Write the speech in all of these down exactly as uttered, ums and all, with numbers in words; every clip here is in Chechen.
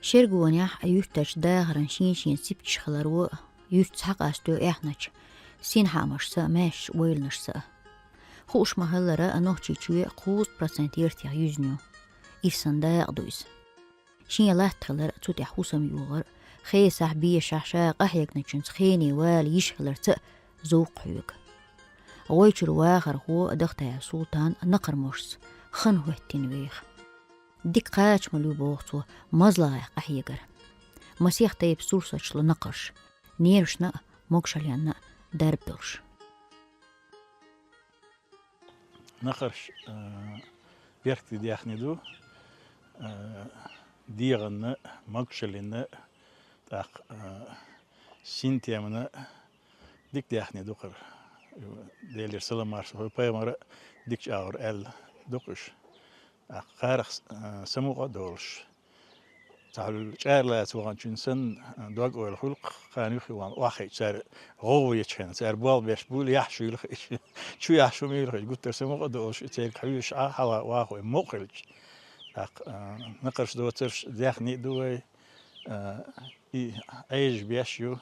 Чергонехь а, юьртарчу дахаран шен-шен ципчаш хиларо, юьртаца хьакъасто эхнача синхьаамашца а, маьшша ойланашца а. Хууш ма-хиллара, Нохчийчоь кхузткъа процент яртех юьзна ю. Ирсан дакъа ду иза. Шен латта хилар, цу тӀехь хӀусам йогӀар, хесахь, бешахь ша къахьегначуьнца хене вала йиш хиларца а зовкх хьоьга. ГӀойчуьра вахархо Дахтаев Султан накхармошца хан хӀоьттина веха. Дика кхачамалла ю боху цо мозлагӀех къахьегар. Масех тайпа сурсаташ ло накхарш, нерашна а, могашаллина а дарба долуш. Накхарш, а, беркате даьхни ду, а, дегӀанна а, могашаллина а, тӀаккха, а, синтемна а дика даьхни ду кхара. Делера салам-маршалла хуьлда, пайхамара а дикачу агӀор аьлла ду-кх уьш. ТӀаккха кхарах, а, самукъа а долуш. Цхьа хьуьлла чӀара лаца ваханчуьнан санна, а, дог-ойла хуьлу-кх, кхана юххе вахана охьахиъча, цара гӀовгӀа ечу хенахь, цара болх беш буйла яхьаш хуьлу-кх уьш, чу яхьаш хӀума юьлу-кх уьш, гуттар а самукъа а долуш, цаьрга хьоьжуш Ӏа хьалха вахо, мукъа хилча. ТӀаккха, а, накхарш доцурш даьхни а ду вай, а, и Ӏежаш беш ю.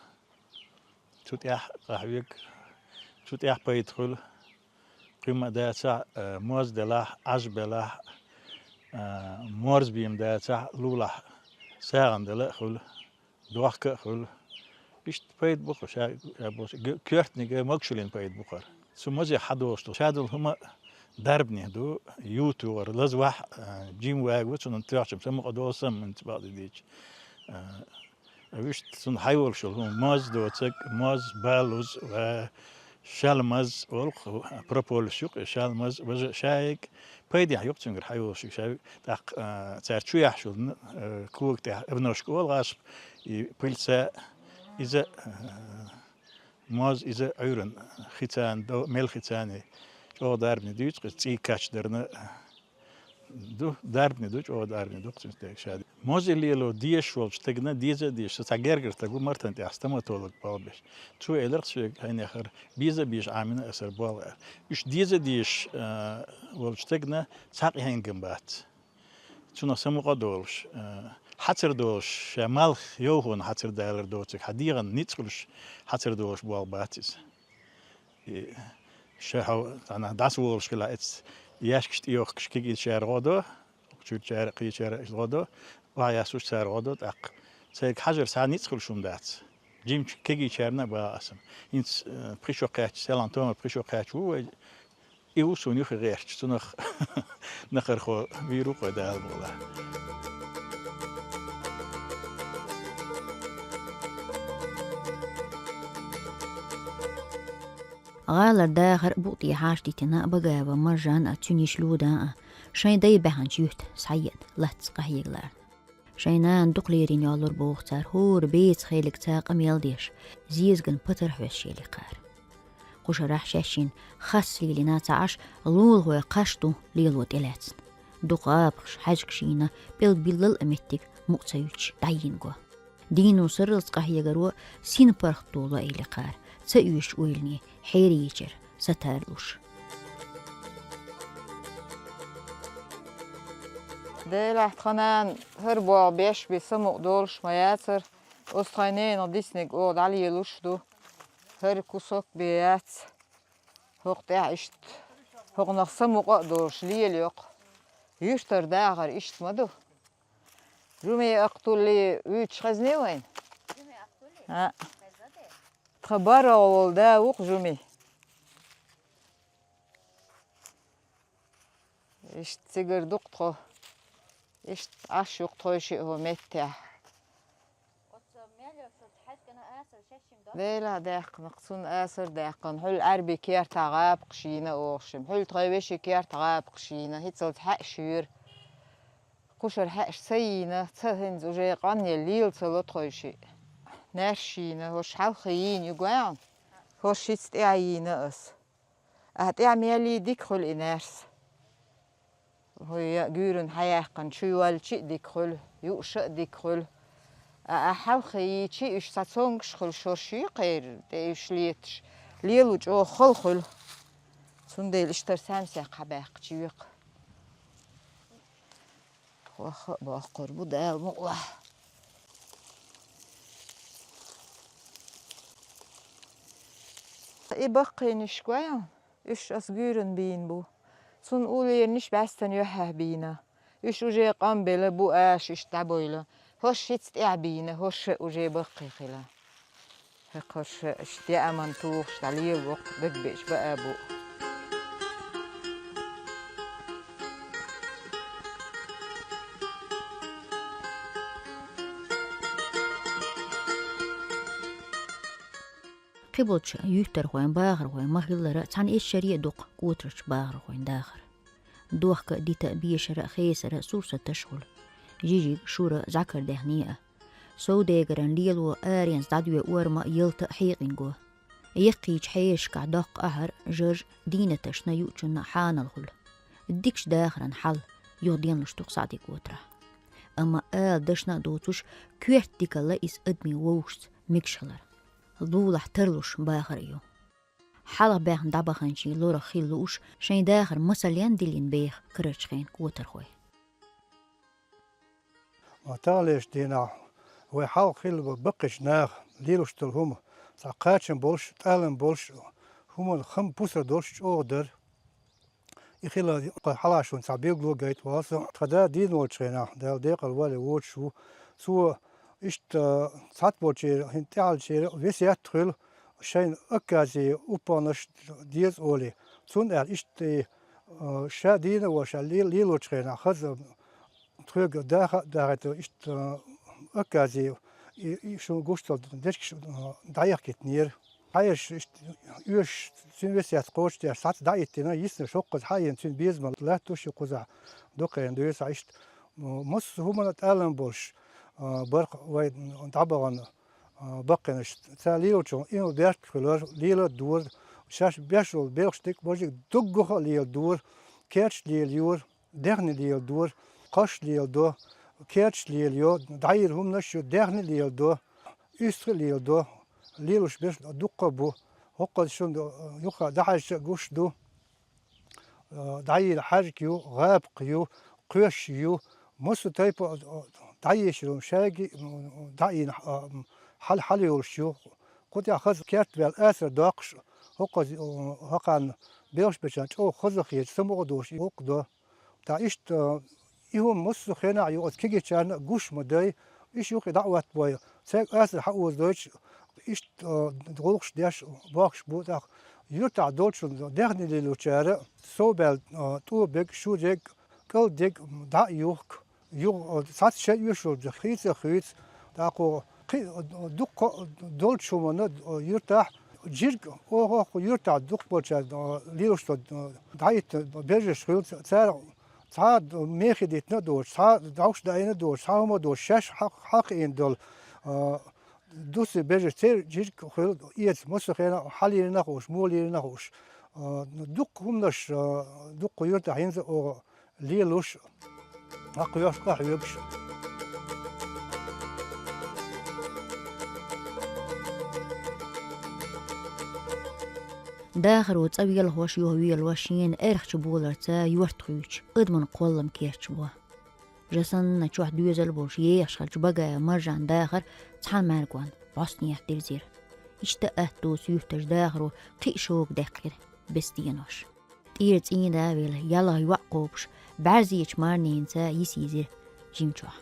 Цу тӀехь къахьоьгу, цу тӀехь пайда хуьлу. Кхин ма дацахь, а, моз делахь, Ӏаж белахь, а, морзбийма дацахь, лулахь сагӀина дала а хуьлу, дохка а хуьлу. Иштта пайда бу кху ша, ша боху, г-, коьртаниг а, могашаллина пайда бу кхара. Цу мозех хьадолуш ду. Ша долу хӀума дарбане ду, ютур лазавахь, а, жима вагаву, цунна тоьхчам самукъа долу самманца бакъдийдийча. А, Вуьшта цунна хьайолуш йолу хӀума: моз доцург, моз, балуз ва шалмаз олу-кх, прополис ю-кх и шалмаз, важа шайиг пайдехь ю-кх цуьнгара хьайолуш ю шайиг. ТӀаккха, а, цара чу яхьаш йолу, а, кога тӀехь обножка олу гӀаш, и пыльца, иза, а, моз, иза Ӏуьйранна хицана, до-, мел хицана чӀогӀа дарбане дуьйцу-кх иза, цӀий кхачдарна. Ду, дарбане ду, чӀогӀа дарбане ду-кх цуьнца дерг ша. Мозе лело дезаш волчу стагана деза а дезаш, со цхьа гергара стаг ву Мартан тӀехь стоматолог болх беш. Цо элира-кх соьга, хьайнехара, беза а безаш Ӏамийна аса хӀара болх аьлла. Уьш деза а дезаш, а, волчу стагана цхьа къинхьегам бац. Цунах самукъа а долуш, а, хьацар долуш, ша малх йовхонан хьацар далар доцург, хьан дегӀан ницкъ хуьлуш хьацар долуш болх бац иза. И ша хьо цхьана дӀасаволуш хилахь, эцу яьшкаш тӀейохкуш кегийчара гӀо до, чуьрачара, кхечара гӀо до, охьаяссуш цара гӀо до, тӀаккха цаьрга хьажар схьа ницкъ хуьлуш хӀума дац. Жимачу кегийчарна а баха аса. ХӀинца, э, пхи шо кхаьчча, селхана тома пхи шо кхаьчча ву вай, и ву суна юххе гӀерташ, цунах накхархо вийр ву-кх вай, Дала мукъ лахь. ГӀалара дахар букъ тӀехьа хьаштдитина Багаева Маржанна а, цуьнан йиша Людана а шайн дай баьхначу юьхь тӀе схьаеана латта къахьега лаьрна. Шайн нана дукха лерина йоллура боху цара, хӀора беца хелиг цхьа къамел деш, зезаган патар хьоьссуш елира кхара. Кху шарахь шаьшшинна хас лелийна ца Ӏаш, лулахой кхаш ду лело тӀелаьцна. Дукха гӀапаш, хьаьжкӀаш йийна, пӀелг биллал а меттиг мукъа ца юьтуш дӀайийна го. Дийно сарралц къахьегаро синпаргӀато лоӀийли кхара, ца оьшучу ойлане хьерийчара сатарлуш. Делахь тхан нана хӀара болх беш бен самукъа долуш ма яцара, оцу тхайн ненан дисниг оха дӀалелуш ду, хӀара кусок бен яц. ХӀокху тӀехь иштта, хӀокхунах самукъа а долуш лелайо-кх. Юьртара дахар иштта ма ду. Жуме Ахтулли вуьйцуш хезнай вайна? А. Тхан бархӀ волу да ву-кх Жуми. Иштта цигара ду-кх тхо. Иштта Ӏаш ю-кх тхойшиъ хӀокху меттехь. Делахь даьккхина-кх цунна, асар даьккхина. Хьуьлла Ӏаьрбийн кертахь гӀапакхаш йийна оха шимма. Хьуьлла тхайн вешин кертахь гӀапакхаш йийна, хӀинццалц хьаьаш йора. Кху шарахь хьаьаш ца йийна, ца хӀинца уже къанъелла лела ца ло тхойшиъ. Наьрсаш йийна, хӀорш хьалххе йийна ю гуьйн. ХӀорш хӀинца тӀаьхьа йийна ас. Ахьа тӀаьхьа мел йий, дика хуьлу и наьрс. ХӀой, я гуьйранна хьаяьккхина чу йоьлличи а дика хуьлу, юуш а дика хуьлу. А, ахьа хьалххе йийчи, уьш цхьа цомгуш хуьлуш хӀорш юй кхеран, тӀе уьш леташ. Лело чӀогӀа хала хуьлу. Цундела иштта хӀара саьмсех хьабаьккхича йоькху. Ваха а боккхур бу, Дала мукъ лахь. И баккхийнаш гой, уьш ас гуьйран бийна бу. Цунна уллернаш бӀаьстан юьхьехь бийна. Уьш уже къам белла бу, аша иштта дӀабойла. ХӀорш хӀинца тӀаьхьа бийна, хӀорш уже баккхий хила. ХӀокху хӀорш иштта яаман тухуш дӀалелавоккху, дагабеъча баа бу. Кхиболчу юьртархойн, бахархойн ма-хиллара, цхьана эшшаре а дукха котарчу бахархойн дахар. Дохка а, дита а, бешара а, хесара а сурсаташ хуьлу. Жижиг, шура, зӀакар даьхни а. Совдегаран лело аренца дӀадоь орма а, ялта а хьекъинго. Яккхийчу хьешашкахь доккха ахьар, жаж, дийнаташна юучунна хьанал хуьлу. Дикачу дахаран хьал юха денлуш ду-кх схьадерг котарахь. Амма ала дашна а доцуш, коьрта дикалла иза адамийн вовшашца мегаш хилар. Лулахь тарлуш бахар а ю. Хьалха баьхна дӀабаханчийн лорах хила лууш, шайн дахар масален диллина беха карарчу хенан котархой. Ма таханлерчу дийнахь вай хьалха хилла баккхийчу наха лелош долу хӀума, цхьа кхачам болуш, тӀалам болуш, хӀуманна хам пусар долуш чӀогӀа дара. И хила кху хьалашонца цхьа билгало гайта вала со. Тхан да дийна волчу хенахь, Дала декъала вале, вочуш ву. Цо иштта цхьаьна болчеран, хӀинца тӀаьхьалчеран весет хуьлу, шайна оказия уппанаш деза олий. Цунна аьлла иштта и, а, ша дийна а ван, ша ле-, лелочу хенахь хаза тхоьга даха а дахийтина, иштта, а, оказия, и, и шуна гуш долу дерригаш, а, дӀаяхкийтинера. Хьаерш иштта оьшуш, цуьнан весет кхочушдеш, схьаца дӀахӀиттина, йиснарш хӀокхуза хьаийна, цуьнан безамалла латтош ю кхузахь дукхаьйна дуьйцу схьа иштта. Массо а хӀуманна тӀалам болуш, а, бара вай дӀабахана, а, баккхийнаш. Цара лелочунна иман беркат хуьлура, лела а дора, шаьш беш болу белхаш дика божиг дуккха а леладора, керташ лелайора, даьхни леладора, кхаш леладо, керташ лелайо, дӀайийр хӀуманаш а ю, даьхни леладо, уьстагӀ а леладо, лелош берш дуккха а бу. ХӀокхуза шуна юха дӀахьаьжча а гуш ду. Э, дӀайийр хьаьжка ю, гӀапакх ю, кхоьш ю, массо а тайпа, э, дӀаешар хӀума шайга, м, дӀаийна, э, м, хьал-, хьал йолуш ю. Кху тӀехь хаза керт ваьлла асар доккхуш, хӀокхуза, э, хӀокхарна белхаш бечарна чӀогӀа хаза хеташ, самукъа а долуш, и гӀуллакх до. Ткъа иштта, э, и хӀума массо а хенахь ю, оцу кегийчарна а гуш ма дай, иштта юкъа дӀа а оттабой, цаьрга асар хьаозадойтуш, иштта, а, гӀуллакхаш деш бохкуш бу. ТӀаккха юьртахь долчунна даьхни лелочара совбаьлла, а, тӀо берг, шура ерг, кӀалд ерг дӀа а юхку, юха, а, цхьацца шайн оьшург хийца а хуьйцу. ТӀаккха кхин а дуккха а долчу хӀуманна, а, юьртахь жирг оха кху юьртахь дукхахболчара, а, лелош долу, а, дӀахӀитта бежарш хуьлу, цара цхьа а мехий дитина а доцуш, цхьа а дӀовш даийна а доцуш, цхьа а хӀума а доцуш, шаьш хьа-, хьалакхиийна долу, а, дуси бежарш церан жирг хуьлу эца, массо а хенахь хьалийрина а хууш, молийрина а хууш. А, дуккха хӀуманаш, а, дуккха юьртахь хӀинца а оха лелош, къахьоьгуш, къахьоьгуш. Дахаро цӀа велхош, юха велош, шена аьрхачу боларца йорт хуьйцуш, адаман кхоллам кечбо. Жа санна чохь доьзал болуш ехаш хиллачу Багаев Маржанан дахар цхьана мӀаьргонна бӀостанехьа дирзира. Иштта атта доцу юьрташа дахаро кхин а шога даьккхира бесденош. ТӀера цӀийнда а велла, ялха йоӀ кхобуш, бӀаьрзечу марненаца йисийзира жимчохь.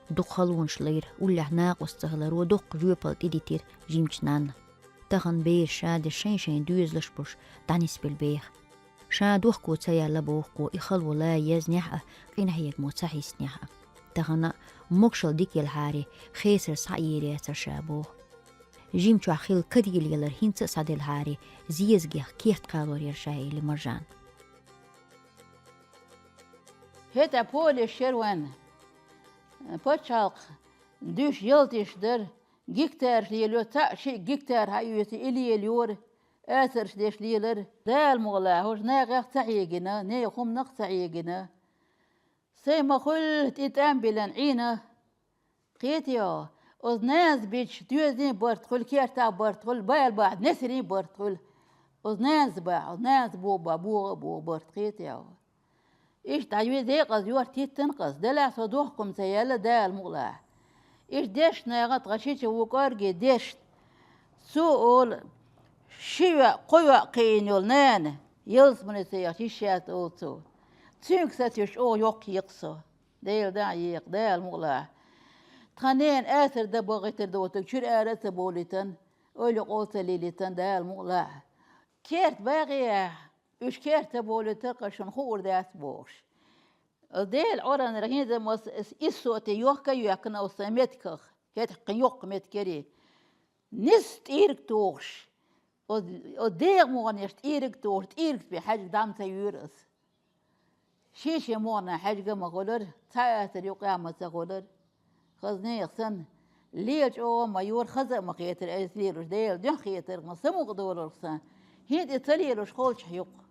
Дукха халонаш лайра, уллехь накъост ца хиларо доккха жоьпалла тӀедитира жимачу нанна. Тахана бераш шадерш шайн-шайн доьзалш болуш дӀанисбелла беха. Ша дохко ца яьлла боху кхо, и хало ла езнехь а, къинхьегаммо ца хьиснехь а. Тахана могушалла дика елхьаре, хесар схьаийр яцара ша боху. Жимчохь хилла кадийлелар хӀинца а схьаделхьаре, зезагех керт кхалор яра ша, элира Маржана. ХӀетахь поле шера вайн пачхьалкх дуьйш ялтиш дара, гектараш лелайо, цхьаъ шиъ гектар хьаоьцу и лелайора, асарш деш лелара. Дала мукъалахь, хӀорш нахах ца хьегина, нехан хӀуманах ца хьегина. Сайн ма-хуьллу тӀе тӀам биллина Ӏийна. Кхетий хьо, оцу нанас бича доьзалийн барт хуьлу, кертахь барт хуьлу, бала бахьа несалийн барт хуьлу. Оцу нанас бахьа, оцу нанас бо бан богӀу а богӀу барт, кхетий хьо. Иштта дӀа декъаза йорт хӀиттина-кх ас, делахь со дохко-м ца яьлла, Дала мукъалахь. Иштта дешна нахана тхан шича ву кӀорге дешна. Цо олу, Ши йоӀ, кхо йоӀ кхиийна йолу нана, ялсамане ца яхча йиш яц олу цо. Цуьнга сатуьйсуш чӀогӀа йоккха екъа со. Дела дӀа а екъа, Дала мукъалахь. Тхан ненан асар дан бахийтар доцург чуьра ара а ца болийтина, ойла къо а ца лелийтина, Дала мукъалахь. Керта багӀий ахь, уьш керта болийтар, кху шуна хуур дац бохуш. Дела Ӏораннара хӀинца ма ас, ас исс сотий йохка а йоьккхина оцу сайн меттигах, хӀетахь кхин йоккха меттиг яра. Нисса тӀийриг тухуш, оцу, оцу дегӀан могӀанаш тӀийриг тухуш, тӀийригца бен хьаьжга дӀа ма ца йоьру ас. Шен-шен могӀанна хьаьжга а ма хуьлура, цхьа асар юкъа а ма ца хуьлура. Хаза нехан санна, лела чӀогӀа а ма йора, хаза а ма хетара, айса лелош Делан дуьхьа хетарх ма самукъадолург сан. ХӀинца и ца лелош холчохь юкъа.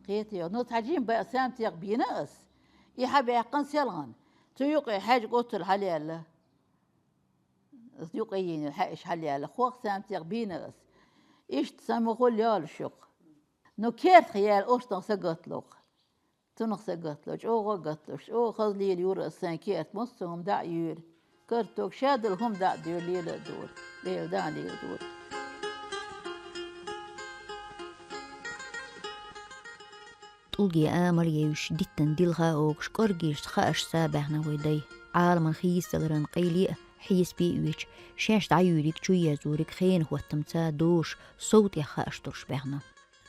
Кхетайо, ну цхьа жима баа самтех бийна ас. И хьабаьккхина селхана. Цу юкъе хьаьжга оццул хьалаьлла. Ас юкъе йийна хьаьжга хьалаьлла. Хох самтех бийна ас. Иштта сан ма хуьлу йолуш юкъа. Ну кертах яьлла оцунах сагатло-кх. Цунах сагатло, чӀогӀа а гатлуш, чӀогӀа хаза лелайора ас сайн керта, массо а хӀума дӀа а йоьру. Карток ша долу хӀума дӀа а доьру, лела а дора. Дела дӀа а леладора. ТӀулге амар евзаш, диттан дилха а огуш, кӀорггерчу хаашца а баьхна вай дай. Ӏаламан хийцадаларан къайле а, хьесапе а оьцуш, шаьш дӀайоьриг, чу езориг хенан хӀоттамца а дозуш, сов тӀех хааштурш баьхна.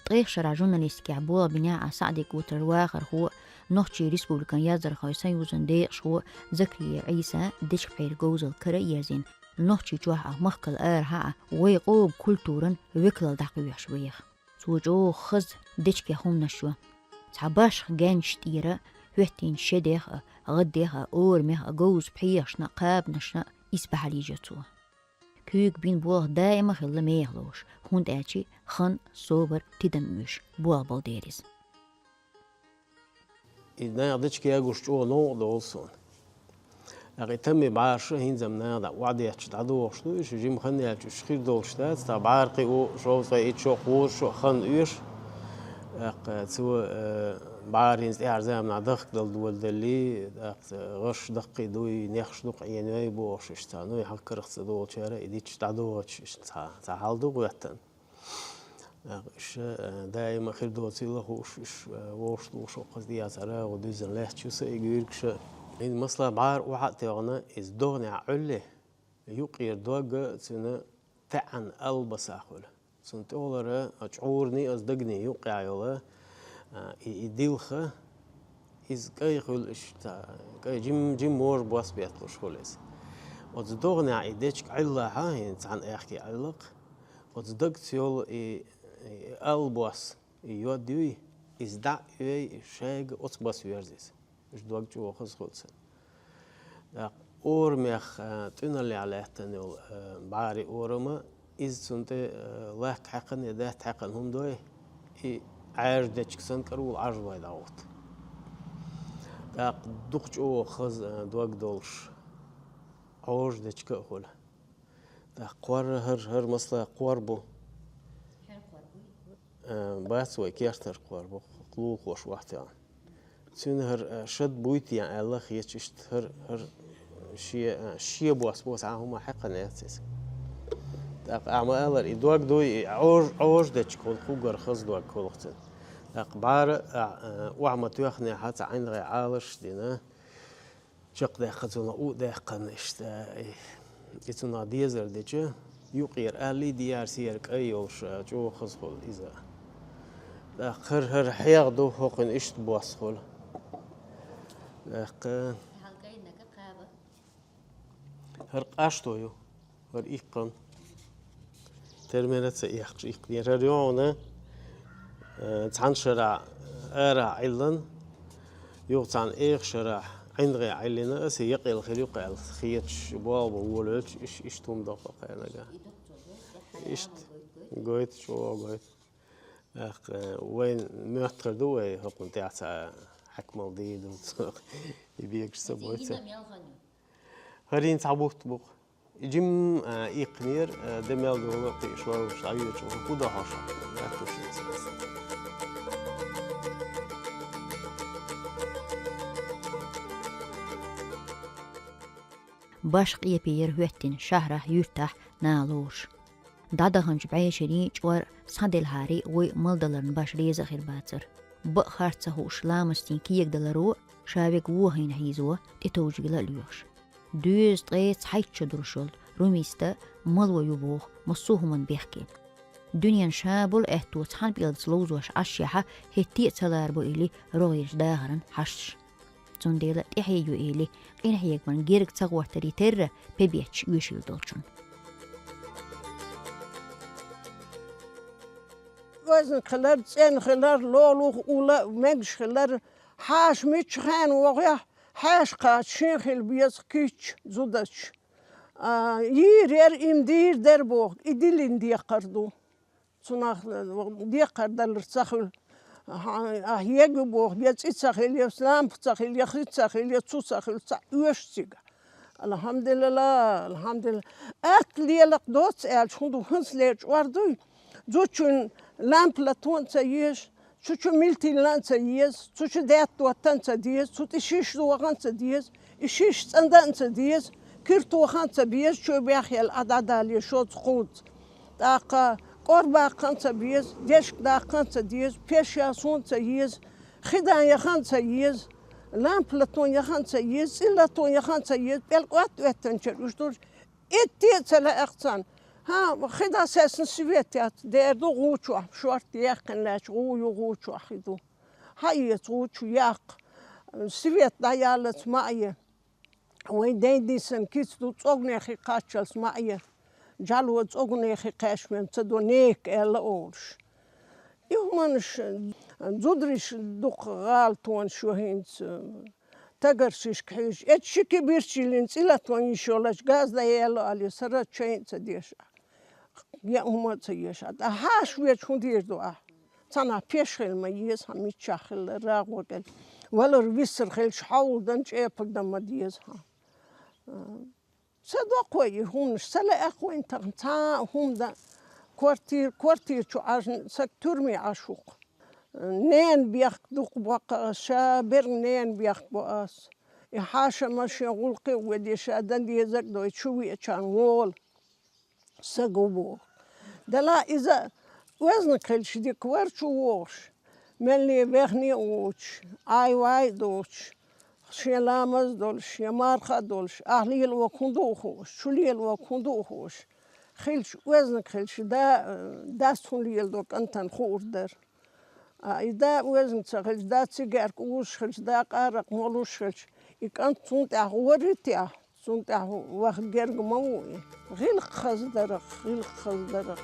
Ткъех шарахь журналистикехь болх бинехь а, СаӀди-Кутара вахархо а, Нохчийн Республикан яздархойн союзан декъашхо а Закриев Ӏийса дечиган-пхьеран говзалла кара а ерзийна, Нохчийчохь а, махкал арахьа а вайн къоман культуран векалалла дӀакхоьхьуш веха. Цо чӀогӀа хаза дечигех хӀуманаш йо. Цхьа башха генча тӀера хӀоьттина шедех а, гӀаддех а, орамех а, говза пхьегӀашна а, кхабанашна а исбаьхьалла йижа цо. Куьйга бина болх даима а хилла мехалуш, хӀунда аьлча хан, собар, тидам оьшуш болх бала дера иза. И наха дечиг ягош чӀогӀа новкъа долу суна. ТӀаккха и таммий бӀараш а хӀинца-м наха дӀа охьадетташ дӀадохуш ду, уьш жима хан яьлча уьш хир долуш дац, тӀаккха бӀара кхин а шовзткъе итт шо, кхузткъа шо хан оьшу. ТӀаккха цо, э, бӀара хӀинца тӀаьхьара заманахь дахкадала доладеллий, тӀаккха гӀаш даккхий дуй, нехаш дукха Ӏенойй бохуш, иштта цхьа, ну, и хьаккарах ца долчара и диташ дӀадохуьйтуш, иштта цхьа, цхьа хьал ду гӀоьттина. ТӀаккха уьш, э, даима хир доцийла хууш, уьш, э, вовшахтухуш хӀокхуза дезара, гӀо дуьззина лаьтташ ю сан и гуьйригаш. ХӀинца масала бӀара охьа а тоьхна, иза догӀанехь Ӏуьллий, юккъера дог цуьнан таьӀна албаса хуьлу. Цунна тӀехула а чӀураний, аса дагний юккъехь йолу, а, и, и дилха, иза кӀай хуьлу иштта, кӀай жим-, жим можа бос бетталуш хуьлу иза. Оцу догӀанехь и дечиг Ӏиллахьа, хӀинца цхьана аьхке Ӏиллакх, оцу дагца йолу и, и албос, и йод юй, иза дӀа а йой, и шайга оцу бос верза иза. Уьш дог чӀогӀа хаза хуьлу цуьнан. ТӀаккха орамех, а, тӀуьналлехь лаьттина йолу, а, бӀаьрий орама, иза цунна тӀе, а, лакха хьаькхна я даьтта хьаькхна хӀума дой, и Ӏаьржа дечиг санна кӀарвула Ӏажалой дӀагӀутту. ТӀаккха дукха чӀогӀа хаза, а, дог долуш, Ӏожа дечиг а хуьлу. ТӀаккха кхор, хӀара, хӀара масала кхор бу. Э, бац вай кертара кхор бу, лулахоша охьатоьхна. Цуьнан хӀара, э, шад буй те аьлла хеташ иштта хӀара, хӀара шен, э, шен бос бу, цхьа хӀума хьаькхна яц иза. ТӀаккха ахьа ма-аллара, и дог дуй, и Ӏожа, Ӏожа дечиг хуьлу, кхугара хаза дог хуьлу цуьнан. ТӀаккха бӀара, а, э, охьа ма-тоьхнехь, цхьа ӀиндагӀе Ӏалаш а дина, чекхдаьккхина цунах, у а даьккхина иштта, и, и цунах дезар дича, юккъера аллий, дехьара сера кӀай йолуш, а, чӀогӀа хаза хуьлу иза. ТӀаккха хӀара, хӀара хьегӀа ду, хӀокхуьнан иштта бос хуьлу. ТӀаккха хӀара къашто ю. ХӀара иккхина. Термера ца эккхаш иккхинера. ХӀара йогӀана, э, цхьана шарахь арахь Ӏиллина, юха цхьана эха шарахь ӀиндагӀе Ӏиллина, аса якъаелла хир ю-кх аьлла хеташ, болх бан волавелча, иш-, иштта хӀума доккху кхаьрнага. Иштта гойту, чӀогӀа гойту. ТӀаккха, э, вайн моьттур ду вай, хӀокхунна тӀехь цхьа хьаькамалла дийр ду, и бегаш ца бойту. ХӀара хӀинца цхьа бутт бу-кх. И жимма, а, иккхинера, а, де мел долу кхин шойлуш дӀайоьдуш ву, хӀун до хьо ша? Лаьтташ ю аса. Башха къепе яра хӀоьттина шахьарахь, юьртахь наха лоруш. ДӀадаханчу бӀешерийн чкъор схьаделхьарий вай малдаларна баш реза а хир бацара. Бакъ харц ца хууш ламастийн кегадаларо, ша вега вон хӀийна хьийзо, тӀетовжа гила а лоьхуш. Доьза ткъе цхьайтта шо долуш йолу Румиста мало ю боху массо а хӀуманна бехке. Дуьненан ша болу аьтто цхьана пӀелгаца ловзош Ӏаш шехьа, хӀетте а ца ларабо или рогӀерчу дахаран хьашташ. Цундела тӀаьхье ю или, къинхьегаман герга ца гӀортарий терра, пе бетташ оьшийла долчунна. Оьзна хилар, цӀена хилар, лолух ула а мегаш хилар, хьаша мичча хенна вогӀехь, хьаша кхача шен хила беза кийча зудача. А, йийр яра, им дийр дара боху, и дилина декхар ду. Цунах декхар далар ца хуьлу. Ахьа, ахьа егу боху, я цӀи ца хила, я лампа ца хила, я хи ца хила, я цу ца хила, ца оьшу цига. Алхьамдулилла, алхьамдулилла. Атта лелакх доцца аьлча, хӀун ду, хӀинцале чкъор дуй? Зудчун лампа латон а ца еза, цу чу милтиллан а ца еза, цу чу даьтта доттан а ца деза, цу тӀе шиш дохан а ца деза, и шиш цӀандан а ца деза, кир тохан а ца беза, чу бехъяла Ӏа дӀадале шоца кхузца. ТӀаккха кӀор баккхан а ца беза, дешка даккхан а ца деза, пеш ясон а ца еза, хи дан яхан а ца еза, лампа латон яхан а ца еза, цӀи латон яхан а ца еза, пӀелг отта оьттанчара уьш долуш, итте а ца лаьа-кх царна. ХӀан, хи дӀасаьссина свет яц, дер ду гӀу чохь, шорта яьккхина лаьтташ гӀу ю, гӀу чохь хи ду. Хьаэца гӀу чу, яккха. Свет дӀаяллалц ма Ӏе. Вайн дайн дисан кица ду, цӀогнехи кхаччалц ма Ӏе. Жало цӀогнехи кхаьчман ца до, нека аьлла олуш. И хӀуманаш, зудариш дукха гӀалатонаш ю хӀинца. Тагаршишка хьуьйсуш, эцу ши кибирчиллин цӀи латон йиш йолчу газ дӀаелло алий, сара чайн а ца деш. Я хӀума а ца еш. ТӀаккха хьаша веча хӀун дийр ду ахь? Цхьанхьа пеш хила ма еза хьан, миччахь хилла рагӀо кӀел. Валар виссар хилча, хьовла дан чӀепаг дан ма деза хьан. Ца доккхо и хӀуманаш, ца лаьа-кх вайн тахана цхьа а хӀума дан. Квартир-, квартир чу Ӏажна саг туьрме Ӏаш ву-кх. Ненан бехк дукха боккха ас, ша берг ненан бехк бо ас. И хьаша машен гӀуллакхе а веде, ша дан дезарг а дой, чу веачарна вола саг ву боху. Дала иза оьзнаг хилча дика вара чу вогӀуш, мелле вехне а воцуш, Ӏай-вай а доцуш, шен ламаз а долуш, шен марха а долуш, ахь лелорг хӀун ду а хууш, чу лелорг хӀун ду а хууш, хилча, оьзнаг хилча, да, дас хӀун леладо кӀантана хуур дара. А и да оьзна ца хилча, да цигаьрка узуш хилча, да къаракъ молуш хилча, и кӀант цунна тӀехь гӀорритехь, цунна тӀехь ваха герга ма ву и. ГӀиллакх хаза дарах, гӀиллакх хаза дарах.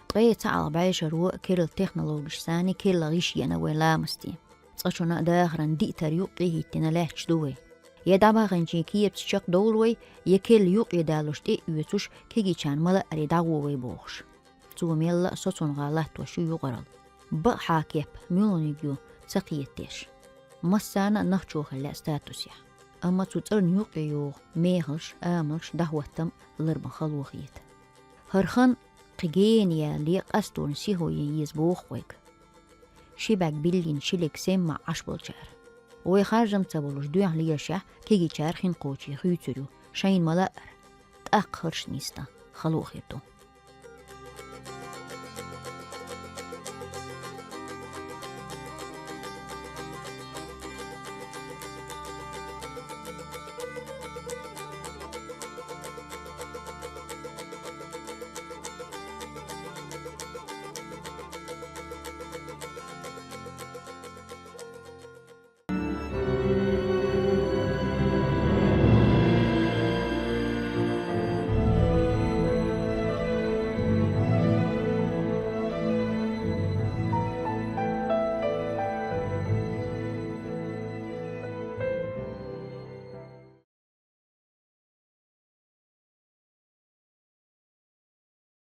Ткъе цхьаалгӀа бӀешаро керла технологиш санна керла гӀиш еана вайн ламастийн. Цкъачунна а дахаран диътар юккъе хӀиттина лаьтташ ду вай. Я дӀабаханчийн кепаца чекхдовлу вай, я керла юккъе далуш тӀе а оьцуш, кегийчарна ма-лаъаре дӀагӀо вай бохуш. Цо мелла а соцунгӀа латтош ю юкъаралла. Бакъахьа кеп муьлханиг ю ца кхетадеш. Массарна а нохчо хила лаьа статусехь. Амма цу цӀарна юккъе йогӀу мехалш, амалш, дӀахӀоттам ларбан хало хета. ХӀара хан кхин гена ялале къасторна сихо ян еза боху вайга. Ши бӀаьрг биллина ши лег сема Ӏаш болчара. Вай харжам ца болуш дуьхьал лелашехь, кегийчара хин кхочий хуьйцур ю, шайна ма-лаъара, тӀаккха хӀорш нисдан хало хир ду.